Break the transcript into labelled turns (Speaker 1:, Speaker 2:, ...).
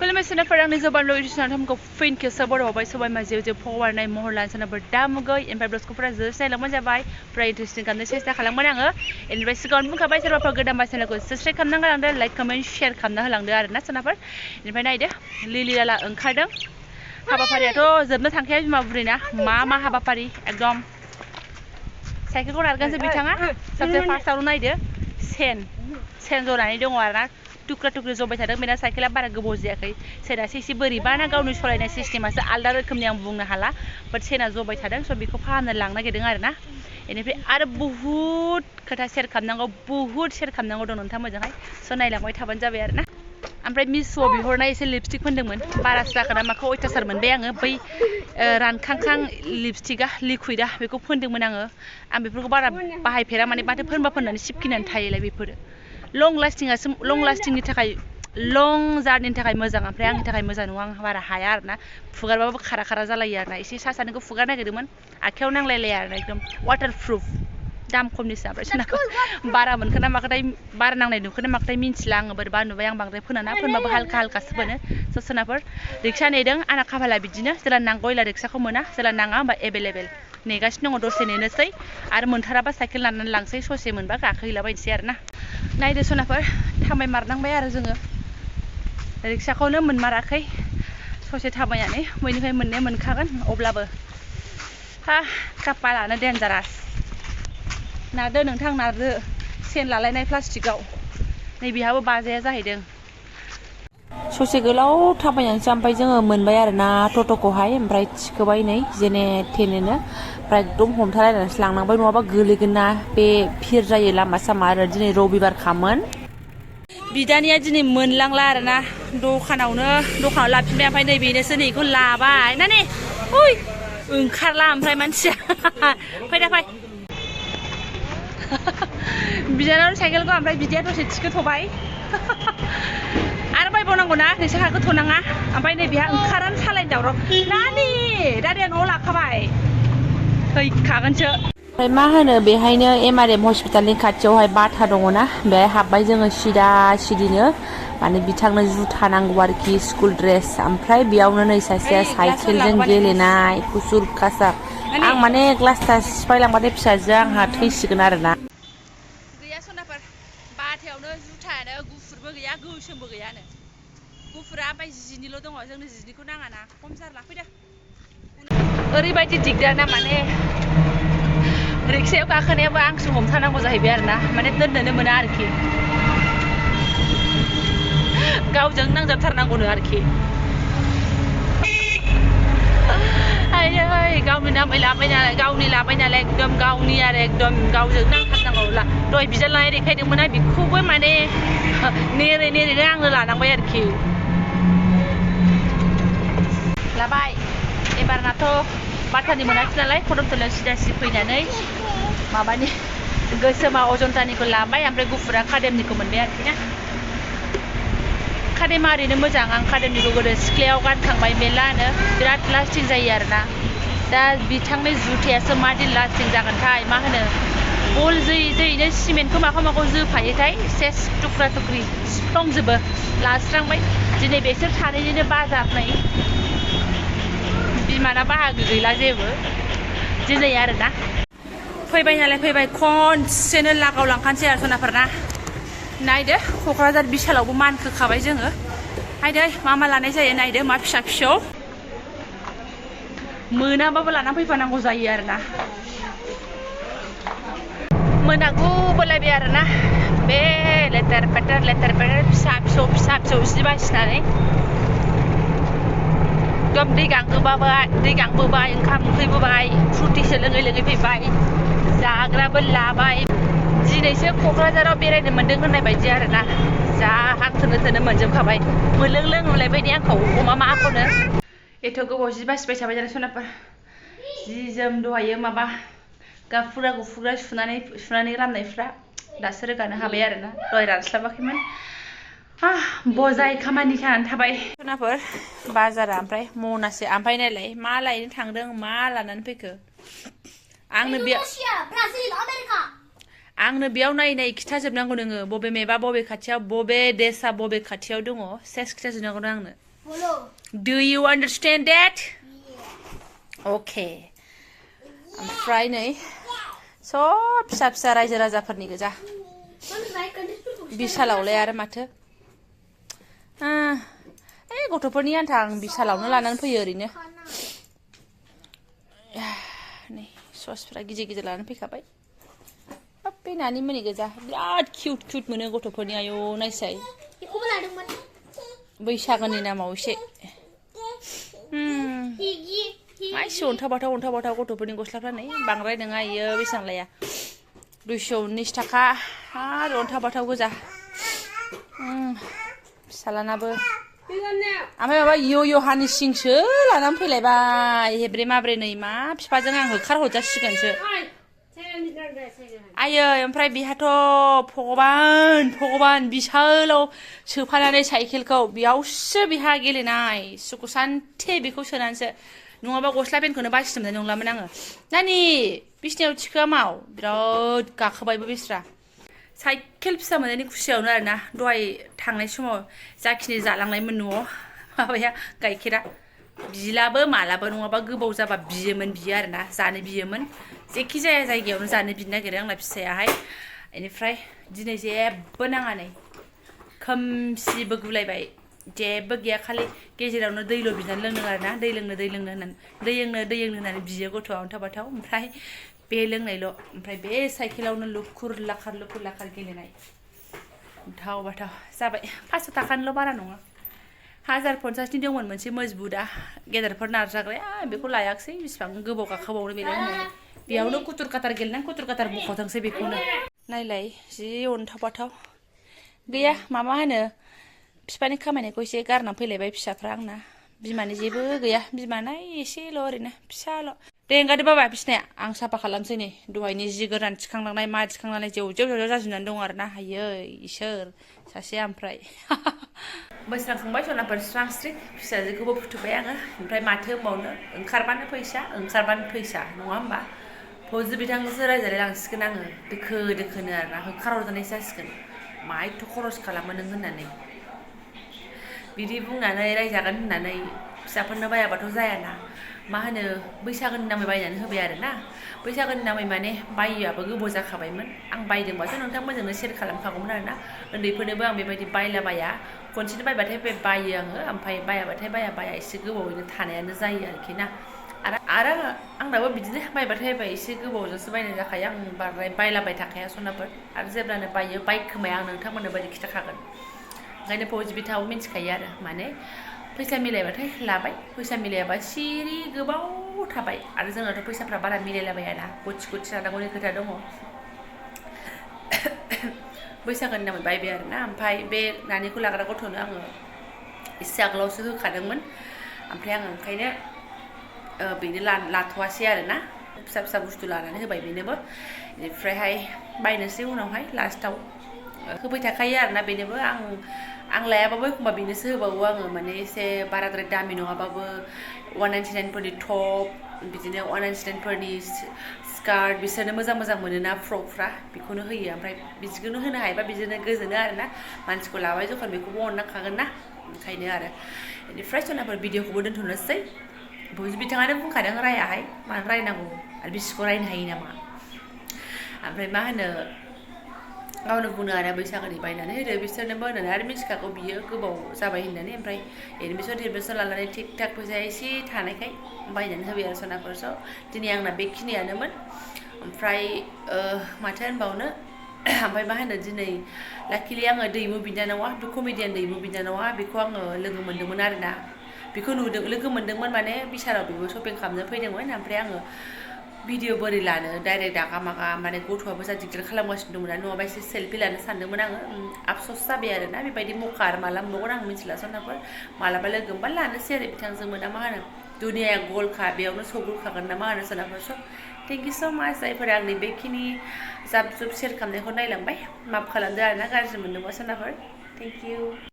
Speaker 1: खुलुमबाय फोरांनि जबान लुइसना थमखौ फिन खेबसे बरावबाय सबाय माजियाव जे फवारनाय महर लानसानाफोर दामुगै ओमफ्राय ब्लस्कफोरा जोस्रायलांबाय जाबाय फ्राय इन्टारेस्टिं खालामनो सेस्था खालामबाय आङो इनिफ्राय सिगाङावनो बुंखाबाय सोरबाफोर गोदान बायसानायखौ साबस्क्राइब खालामना गालांदो लाइक कमेन्ट शेयार खालामना होलांदो आरोना सोनाफोर इनिफ्राय नायदो लिलि लाला ओंखारदों हाबाफारियाथ' जोबनो थांखाया बिमा बुरैना मा हाबाफारि एकदम साइकेलखौ नारगोनसो बिथाङा सबसे फार्स्टआवनो नायदो सेन जनानै दङ आरोना टुक्रा टुक्रि जबाय थादों बेना साइकेला बारा गोबाव जायाखै सेनासो एसे बोरैबा ना गावनि सलायनाय सिस्टेमासो आलदा रोखोमनि आं बुंनो हाला बाट सेना जबाय थादों स' बेखौ फाहामनो लांनो नागिरदों आरोना बेनिफ्राय आरो बुहुत खोथा शेयार खालामनांगौ बुहुत शेयार खालामनांगौ दं नोंथां मोजांहाय स' नायलांबाय थाबानो जाबाय आरोना ओमफ्राय मिसुआव बिहरनाय एसे लिपस्टिक फोनदोंमोन बारासो जाखोना माखौ अयथासार मोनबाय आङो बै रानखांखां लिपस्टिकआ लिकुइडा बेखौ फोनदोंमोन आङो आं बेफोरखौ बारा बाहायफेरा माने माथो फोननानै सिपकिनानै थायोलाय बेफोरो लं लास्टिंनि थाखाय लं जार्निनि थाखाय मोजां ओमफ्राय आंनि थाखाय मोजां नङा आं बारा हाया आरोना फुगारबाबो खारा जालायो आरोना एसे सा सानिखौ फुगार नागिरदोंमोन आखायाव नांलायलाया आरोना एकदम वाटारप्रुफ दाम खमनिसो ओमफ्राय सोरनाबा बारा मोनखोना माखोथाय बारा नांनाय नुखोना माखोथाय मिन्थिला आङो बोरैबा नुबाय आं बांद्राय फोनबाबो हालखासो फोनो स' सोरनाफोर रिक्सा नेदों आंना खाफाला बिदिनो जेला नांगौ एला रिक्साखौ मोना जेला नाङा होमबा एभेलेबेल नेगासिनो दङ दसे नेनोसै आरो मोनथाराबा साइकेल लानानै लांसै ससे मोनबा गाखोहैलाबायनोसै आरोना नायदो सोनाफोर थाबायमारनांबाय आरो जोङो रिक्साखौनो मोनमाराखै ससे थाबायनानै बयनिफ्राय मोननाया मोनखागोन अब्लाबो खाफालानो डेन्जारास नारदो नोंथां नारदो सेन लालायनाय प्लास्टिकआव नैबेहाबो बाजाया जाहैदों ससे गोलाव थाबायनानैसो ओमफ्राय जोङो मोनबाय आरोना टट'खौहाय ओमफ्राय थिखोबाय नै जेने थेनेनो ओमफ्राय एकदम हमथालायनानैसो लांनांबाय नङाबा गोलैगोन ना बे फिर जायो लामा सामा आरो दिनै रबिबार खामोन बिदानिया दिनै मोनलांला आरोना दखानाव लाफिनबाय ओमफ्राय नै बेनोसो नै बेखौ लाबाय ना ने ओंखारला ओमफ्राय मानसिया फैदा फै बिदानाव साइकेलखौ ओमफ्राय बिदाया दसे थिखोथ'बाय आरो बायबावनांगौ ना नोंसोर गोथ'नाङा ओमफ्राय नै बेहा ओंखारानो सालायनो दावराव नानि दादाया न'आव लाखाबाय फैखागोनसो ओमफ्राय मा होनो बेहायनो MRM हस्पिटालनि खाथियावहाय बाथा दङना बेहाय हाबबाय जोङो सिदिनो माने बिथांनो जुथा नांगौ आरोखि स्कुल ड्रेस ओमफ्राय बेयावनो नै सासेया साइकेलजों गेलेनाय खुसुर खासार आं माने ग्लासटा सिफायलांबाथाय फिसाजोआ आंहा थैसिगोन आरोना गैया सनाफोर बाथायावनो जुथायानो गुफुरबो गैया गोसोमबो गैयानो गुफुरा ओमफ्राय जिनिल' दङ जोंनो जिनिखौ नाङाना खम जारला फैदा ओरैबायदि दिगदार ना माने रिक्सायाव गाखोनायाबो आंसो हमथानांगौ जाहैबाय आरोना माने दोननोनो मोना आरोखि गावजों नांजाबथारनांगौनो आरोखि गावनि नामै लाबाय नालाय एकदम गावनि आरो एकदम गावजों नांथारनांगौ दहाय बिजाल लानाय देखायदोंमोन ना बेखौबो माने नेरैनो आंनो लानांबाय आरोखि लाबाय एबारनाथ' बाथानि मोनाखै नालाय खदमतलायाव सिदा फैनानै माबानि गोसोमा अजन्तानिखौ लाबाय ओमफ्राय गुफुरा खादेमनिखौ मोनबाय आरोखि ना खादेमा ओरैनो मोजां आं खादेमनिखौ गोदो सिख्लायाव गानखांबाय मेरलानो बिराद लास्टिं जायो आरोना दा बिथांनि जुथायासो मादि लास्टिं जागोनथाय मा होनो बल जैनो सिमेन्टखौ माखौ जोफायोथाय सेस टुक्रा टुक्रि सिफ्लंजोबो लास्रांबाय दिनै बेसोर सानैनिनो बाजारनाय बिमाना बाहागो गैला जेबो दिनै आरोना फैबाय नालाय फैबाय खनसेनो लागावलांखानोसै आरो सनाफोरना नायदो क'क्राझार बिशालावबो मानखोखाबाय जोङो नायदो मा लानाय जायो नायदो मा फिसा मोनाबाबो लाना फैफानांगौ जायो आरोना मोनागौबोलायबाय आरोना बे लेथेर फेथेर फिसा फिसौ जि बासिनानै एकदम दै गांबोबाय ओंखाम उखैबोबाय फ्रुटिसो लोङै फैबाय जाग्राबो लाबाय दिनैसो क'क्राझाराव बेरायनो मोन्दों होननाय बायदि आरोना जा हां थोनो मोनजोबखाबाय मोनलों नुलायबाय आंखौ अमा माखौनो एथ' गोबाव जि बासिबाय थाबाय जानो सनाफोर जि जोम दहायो माबा गुफुरा सुनानै राननायफ्रा दासो रोगानो हाबाय आरोना दहाय रानस्लाबाखैमोन बजाय खामानि जानानै थाबाय सनाफोर बाजारा ओमफ्राय मनासे ओमफ्राय नायलाय मा लायनो थांदों मा लानानै फैखो आंनो बेयाव नायै खिथाजोबनांगौ नोङो बबे मेपा बबे खाथियाव बबे देशआ बबे खाथियाव दङ सेस खिथाजोबनांगौ आंनो Do you understand that? Okay. ओमफ्राय नै सब फिसा फिसा रायजो राजाफोरनि गोजा बिशालावलाय आरो माथो गथ'फोरनि आन्था आं बिशालावनो लानानै फैयो ओरैनो नै ससफ्रा गिदिर गिदिर लानानै फैखाबाय बे नानि मोननि गोजा बिराद किउट किउट मोनो गथ'फोरनि आयौ नायसाय बैसागोनि नामाव एसे माइसि अन्थाव बाथाव गथ'फोरनि गस्लाफ्रा नै बांद्राय नङा इयो बेसेबां लाया 219 थाखा आरो अन्थाव बाथाव गोजा फिसालानाबो ओमफ्राय माबा इय' हानि सिंसो लानानै फैलायबाय हेब्रे माब्रे नै मा बिफाजों आं होखार हरजासिगोनसो आयै ओमफ्राय बेहाथ' भगबान बिशालाव सोफानानै साइकेलखौ बेयावसो बेहा गेलेनाय सुखु सान्थि बेखौ सोनानैसो नङाबा गस्ला पेन्टखौनो बासिनोमोन नंलामोन आङो नानि बिसिनायाव थिखोआ माव बिराद गाखोबायबो बेस्रा साइकेल फिसा मोननायनि खुसियावनो आरोना दहाय थांनाय समाव जाखिनि जालांनायमोन न'आव माबाया गाइखेरा बिलाबो मालाबो नङाबा गोबाव जाबा बियोमोन बियो आरोना जानो बियोमोन जेखि जाया जायगायावनो जानो बिनो नागिरो आंना फिसायाहाय बेनिफ्राय दिनै जेबो नाङा नै खोमसिबो गुलायबाय जेबो गैया खालि गेजेरावनो दैल' बिनानै लोंदों आरोना दै लोंनो होननानै बियो गथ'आ अन्थाव बाथाव ओमफ्राय बे लोंनायल' ओमफ्राय बे साइकेलावनो लुखुर लाखार गेलेनाय अन्थाव बाथाव जाबाय 500 थाखानिल' बारा नङा 1050नि दंमोन मोनसे मजबुतआ गेदेरफोर नारजाग्राया बेखौ लायाखसै बेसेबां गोबाव गाखोबावनो बेलाय होननानै बेयावनो कुथुर काटार गेलेनानै कुथुर काटार बख'थोंसै बेखौनो नायलाय जि अन्थाव बाथाव गैया माबा होनो बिफानि खामायनायखौ एसे गारनानै फैलायबाय फिसाफ्रा आंना बिमानि जेबो गैया बिमाना एसेल' ओरैनो फिसाल' दे ओंखारदो बाबा बिसिनाया आं साफा खालामसै नै दहायनि जि गोरान थिखांलांनाय मा थिखांलांनाय जेव जाजोबनानै दं आरोना हायो इसोर सासेया ओमफ्राय बोस्रांखांबाय सनाफोर स्रांस्रि फिसाजोखौबो फुथुबाय आङो ओमफ्राय माथो होनबावनो ओंखारबानो फैसा नङा होमबा फौजि बिथांजोंसो रायजालाय लांसिगोन आङो दोखोनो आरोना होखारहरजानाय जासिगोन मा एथ' खरस खालामो नों होननानै बिदि बुंनानै रायजागोन होननानै फिसाफोरनो बायाबाथ' जायाना मा होनो बैसागोनि नामै बायनानै होबाय आरोना बैसागोनि नामै माने बायिआबो गोबाव जाखाबायमोन आं बायदोंबाथ' नोंथांमोनजोंनो शेयार खालामखागौमोन आरोना उन्दैफोरनोबो आं बेबायदि बायलाबाया खनसेनो बायबाथाय बायो आङो ओमफ्राय बायाबाथाय बाया एसे गोबावैनो थानायानो जायो आरोखि ना आरो आंनाबो बिदिनो बायबाथाय एसे गोबावजोंसो बायनाय जाखायो आं बांद्राय बायलाबाय थाखाया सनाफोर आरो जेब्लानो बायो बायखोमाया आं नोंथांमोननो बायदि खिथाखागोन ओंखायनो फौजि बिथाङाबो मिन्थिखायो आरो माने फैसा मिलायबाथाय लाबाय फैसा मिलायाबा सिरि गोबाव थाबाय आरो जोंनाथ' फैसाफ्रा बारा मिलायलाबायाना गथि लानांगौनि खोथा दङ बैसागोनि नामै बायबाय आरोना ओमफ्राय बे नानिखौ लाग्रा गथ'नो आङो एसे आगोलावसो होखादोंमोन ओमफ्राय आङो ओंखायनो बेनो लाथ'वासै आरोना फिसा बुस्थु लानानै होबाय बेनोबो बेनिफ्रायहाय बायनोसै उनावहाय लास्टाव होबाय थाखायो आरोना बेनोबो आं लायाबाबो एखमबा बेनोसो होबावो आङो माने एसे बाराद्राय दामि नङाबाबो 199 फोरनि टप बिदिनो 199 फोरनि स्कार्ट बिसोरनो मोजां मोनोना फ्रकफ्रा बेखौनो होयो ओमफ्राय बिदिखौनो होनो हायोबा बिदिनो गोजोनो आरोना मानसिखौ लाबाय जखन बेखौबो अननांखागोन ना ओंखायनो आरो बेनिफ्राय सनाफोर भिडिअखौबो दोनथ'नोसै बिथाङानो बुंखादों रायाहाय मानो रायनांगौ आरो बिसिखौ रायनो हायो नामा ओमफ्राय मा होनो गावनो बुङो आरो बैसागोनि बायनानै होदो बिसोरनोबो होननानै आरो मिथिखागौ बियो गोबाव जाबाय होननानै ओमफ्राय एडमिसन लानानै थिग थाक फैसा एसे थानायखाय बायनानै होबाय आरो सनाफोर स' दिनै आंना बेखिनियानोमोन ओमफ्राय माथो होनबावनो ओमफ्राय मा होनो दिनै लाकिलि आङो दैमु बिनानावा बे कमेडियान दैमु बिनानावा बेखौ आङो लोगो मोन्दोंमोन आरोना बेखौ लोगो मोन्दोंमोन माने बिसाराव बेबो शपिं खालामनो फैदोंमोन ओमफ्राय आङो भिडिअ बोरै लानो डाइरेक्ट दागा मागा माने गथ'आबो जा दिगदार खालामगासिनो दंमोन नङाबा एसे सेल्फि लानो सानदोंमोन आङो आफस'स जाबाय आरोना बेबायदि मौका आरो माला मोनबावगोन आं मिथिला सनाफोर मालाबा लोगो मोनबा लानोसै आरो बिथांजों मोना मा होनो दुनियाया गलखा बेयावनो सौग्रुखागोन ना मा होनो सनाफोर स' थेंक इउ स' माच जायफोरा आंनि बेखिनि जाब जुब शेयार खालामनायखौ नायलांबाय माफ खालामदो आरोना गाज्रि मोनदोंबा सनाफोर थेंक इउ